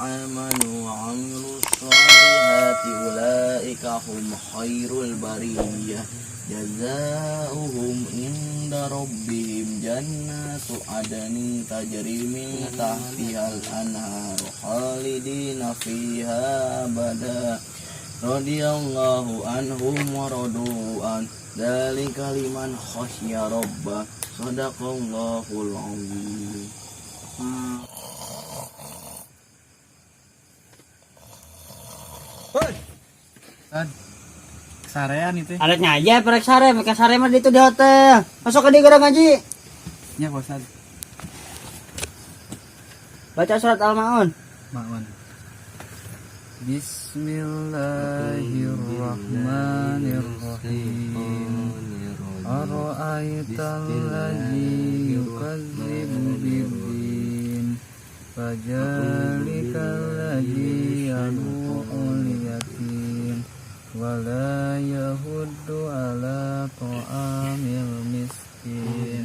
amanu wa amilus sholihati ulaika hum khairul bariyah. Jazaohum inda rabbihim jannatu adnin tajri min tahtihal anharu khalidina fiha abada. Radhiyallahu anhum wa radu an. Dzalika liman khasya rabbah. Sadaqallahul azim. Hoi. Tan. Sarean itu. Arek ngaji apa rek sare? Mereka sare mah di itu di hotel. Masuk ke dia ngaji. Nya Pak Ustad. Baca surat Al-Maun. Maun. Bismillahirrahmanirrahim. Ara'aital ladzi yukadzibu biddin. Fajalikal ladzi yad'ul yatim wa la yahuddu ala ta'amil miskin.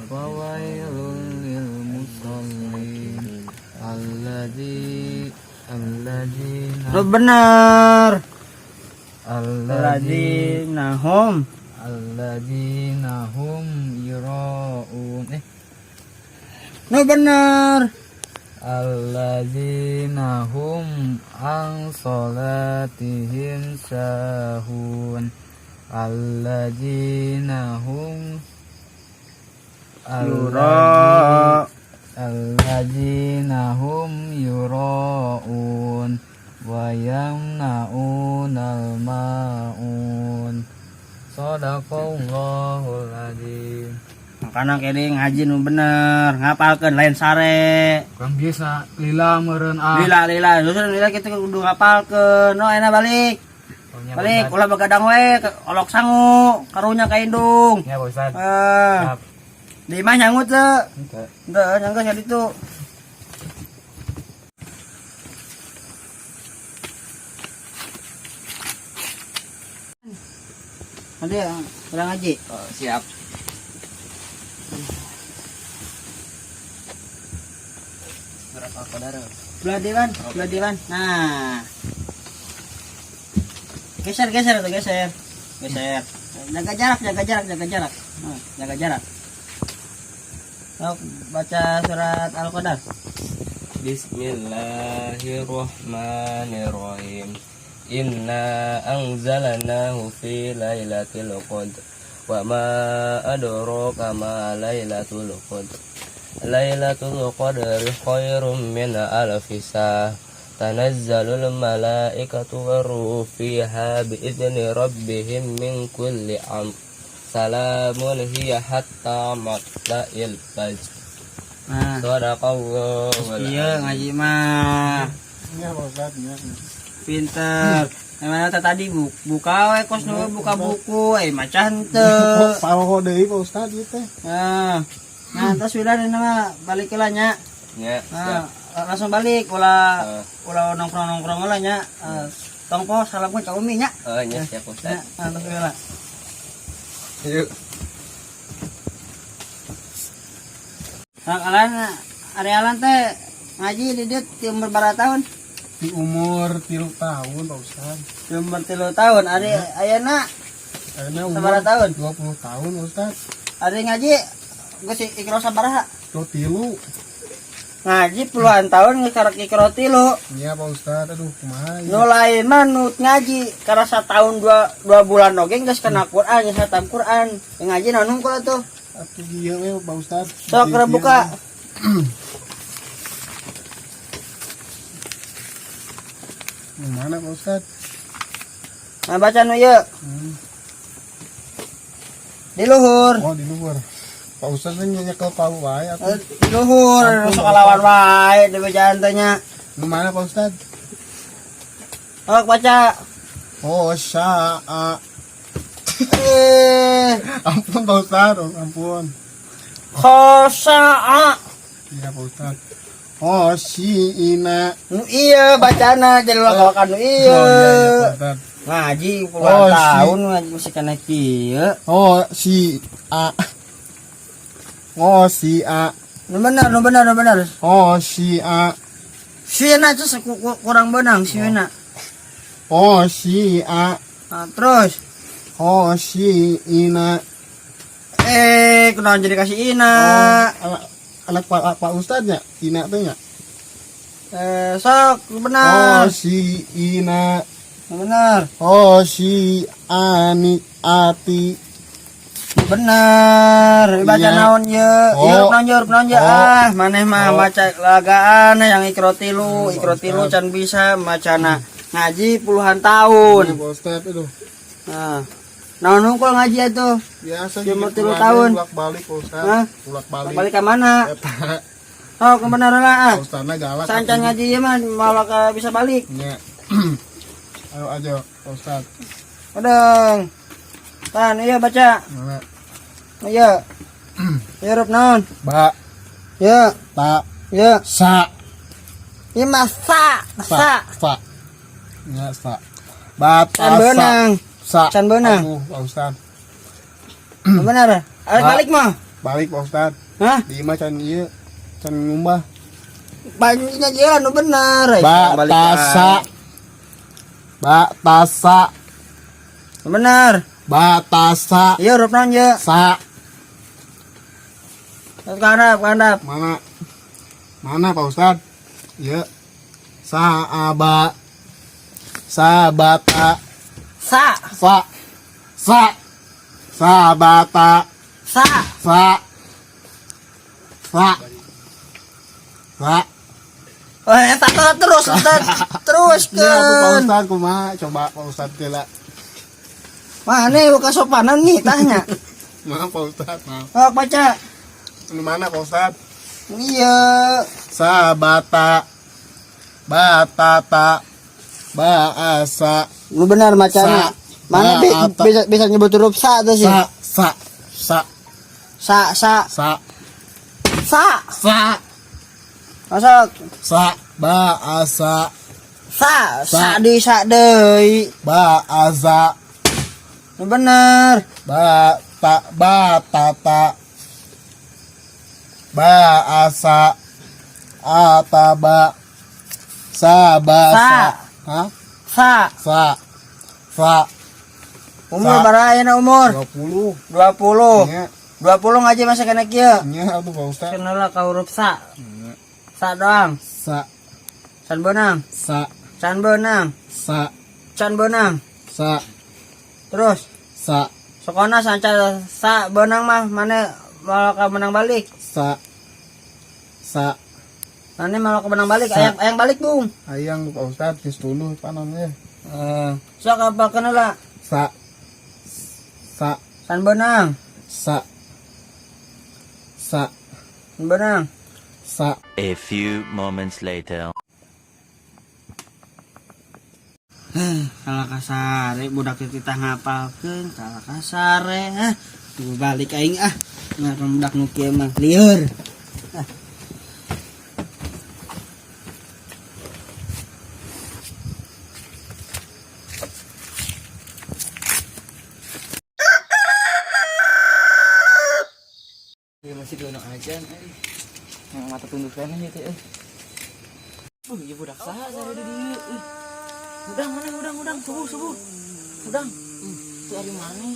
Fawailul lil musallin alladzi alladzina Lu bener. alladzina Alladzina hum alladzina hum yura'un Nu bener. Alladzina hum an salatihim sahun. Alladzina hum Yura. Alladzina hum yura'un wa yamna'unal ma'un. Sadaqallahul azim. Makana kene ngaji nu bener, ngapalkeun lain sare. Kan biasa lila meureun ah. Lila lila, justru lila kita kudu ngapalkeun. No enak balik. Balik ulah begadang we, olok sangu, karunya ka indung. Ya Pak Ustad. Ah. Siap. Di imah nyangut teu? Henteu. Henteu, nyanggeus ya ditu. Nanti udah ngaji. Oh, siap. Surat Al-Qadar. Belah dewan, belah dewan. Nah. Geser, geser atau geser. Geser. Jaga jarak, jaga jarak, jaga jarak. Nah, jaga jarak. Sok baca surat Al-Qadar. Bismillahirrahmanirrahim. Inna anzalnahu fi lailatul qadr. Wa ma adraka ma lailatul qadr. Lailatul qadri khairum min alfi syahr. Tanazzalul malaikatu warruhu fiha bi'izni rabbihim min kulli amr. Salamun hiya hatta matla'il fajr. Nah, Sadaqallahul iya ngaji mah. Iya Pak Ustad, iya. Pinter. Yang mana tadi buka we kos nu buka buku, maca henteu. Paroho deui Pak Ustad ieu teh. Nah, nah terus Wilan ini mah balik lah nya. Ya, Nah, langsung balik ulah ulah nongkrong-nongkrong lah nya. Tong po salamkeun ka Umi nya. Oh, nya siap Ustaz. Nya, nah, terus Wilan. Yuk. Nah, kalian arealan teh ngaji di dieu ti umur berapa tahun? Di umur 3 tahun Pak Ustad. Di umur 3 tahun. Ari ayeuna Ayeuna umur sabaraha tahun? 20 tahun Pak Ustad. Ari ngaji geus ikro sabaraha? Tuh tilu. Ngaji puluhan tahun geus karek ikro tilu. Iya Pak Ustad, aduh kumaha ieu. Nu lain mah nu ngaji karena satahun dua bulan oge geus kena Quran, geus khatam Quran. Ngaji naon hungkul atuh. Atuh ieu we Pak Ustad. Sok keur buka. Mana Pak Ustad? Nah, baca nu ieu. Di luhur. Oh di luhur. Pak Ustad teh nyekel palu wae atuh. Di luhur, Ampun, sok Pak lawan wae di bacaan teh nya. Nu mana Pak Ustad? Sok baca. Oh syaa. Ampun Pak Ustad, oh, ampun. Khosa'a. Iya Pak Ustad. Oh si ina. Nu iya bacana jadi ulah kawakan nu iya. Oh iya, iya Pak Ustad. Ngaji puluhan Oh, si. tahun ngaji masih kena kieu. Oh si a. Oh si a. Nu bener, nu bener, nu bener. Oh si a. Sieuna tuh kurang benang sieuna. Khosia. Nah, terus Khosiina. Eh, kunaon jadi kasih ina? Oh, anak, anak Pak Pak Ustadnya, Ina teh nya. Eh, sok benar. Khosiina. Benar. Khosiani ati. Benar. Baca Iya. naon ye? Oh. Ieu naon ye, naon ye? Oh. Ah, maneh mah Oh. maca lagaan yang ikro tilu, ikro tilu Ustad. can bisa macana ngaji puluhan tahun. Iya, Pak Ustad itu. Nah. Naon hungkul ngaji itu? Biasa Cuma gitu, 3 kurangnya tahun. Bolak balik Pak Ustad. Hah? Bolak balik. Balik ke mana? Eta. Oh, kebenaran lah ah. Pak Ustadnya galak. Sancan ngaji ieu mah malah bisa balik. Nya. Ayo aja Pak Ustad. Udang. Tan, iya baca. Mana? Iya. Iya huruf naon? Ba Ya, ta ya. sa Ieu mah sa, sa. sa. Ya sa. Ba ta Can sa. beunang. Sa. Can beunang. Aduh, Pak Ustad. Benar. Ayo Ba. balik mah. Balik Pak Ustad. Hah? Di imah can ieu can ngumbah. Baliknya jalan nu bener. Ba Balik ta ah. sa. Ba ta sa. Bener. Ba ta sa. Iya huruf naon ye? Sa. Kandap, kandap. Mana? Mana Pak Ustad? Ya. Sa aba. Sabata. Sa, Sa. Sa. Sabata. sa. Sa. Sa. Sa. Oh, eta terus, terus, terus Ya, aku Pak kan. Ustad kumaha? Coba Pak Ustad teh. Mana kesopanan nih tanya. Maaf Pak Ustad, maaf. Oh, baca. Ini mana Pak Ustad? Iya. Sabata. Batata. Baasa. Lu benar macana. Sa. Mana Ba, ata. bisa bisa nyebut huruf sa tuh sih. Sa. Sa. Sa. Sa, sa, Sa. sa. Sa. Masuk. Sa. Baasa. Sa, sa Sa. di sa deui. Baaza. Lu bener. Ba ta ba ta ta. Baasa. Ataba. Sa ba Sa. sa. Hah? Sa. Sa. Sa. Umur Sa. berapa ayeuna umur? 20. 20. Nya, 20 ngaji masa kena kieu. nya atuh Pak Ustad. Kenal ka huruf sa. Nya. Sa doang. Sa. Can beunang. Sa. Can beunang. Sa. Can beunang. Sa. Terus Sa. sokona sanca sa beunang mah mana malah ka menang balik. Sa. Sa. Mana malah ka menang balik. Sa. Ayang ayang balik, Bung. Ayang Pak Ustad geus tuluh panonnya. Eh, sok apa kenal Sa. Sa. San beunang. Sa. Sa. San beunang. Sa. A few moments later. Kalah kasare budak teh titah ngapalkeun, kalah kasare ah. Tunggu balik aing ah. Ngaran budak nu kieu mah lieur. Ah. Iya, masih di aja eh. Yang mata tunduk kan gitu eh. Ieu budak saha sare di dieu euy. Udang mana udang udang subuh subuh. Udang. Itu ari mana?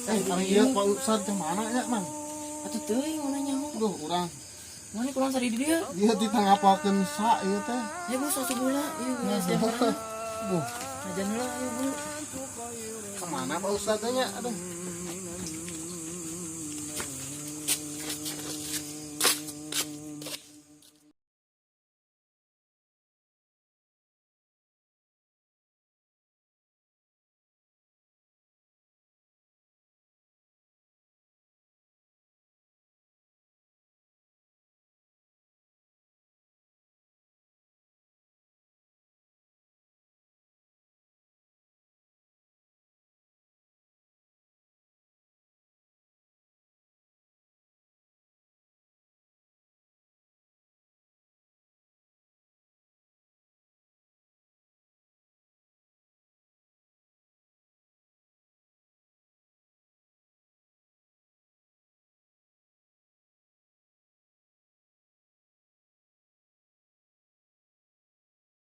Eh, ari ieu Pak Ustad teh mana nya, Mang? Atuh teuing mana nyaho. Duh, urang. Mana kurang sare di dieu? Ieu ditangapalkeun sa ieu teh. Ya bu sok subuh lah, ieu geus jam berapa? Duh, Ajan lah, ayo bu. kemana Pak Ustad teh nya? Aduh.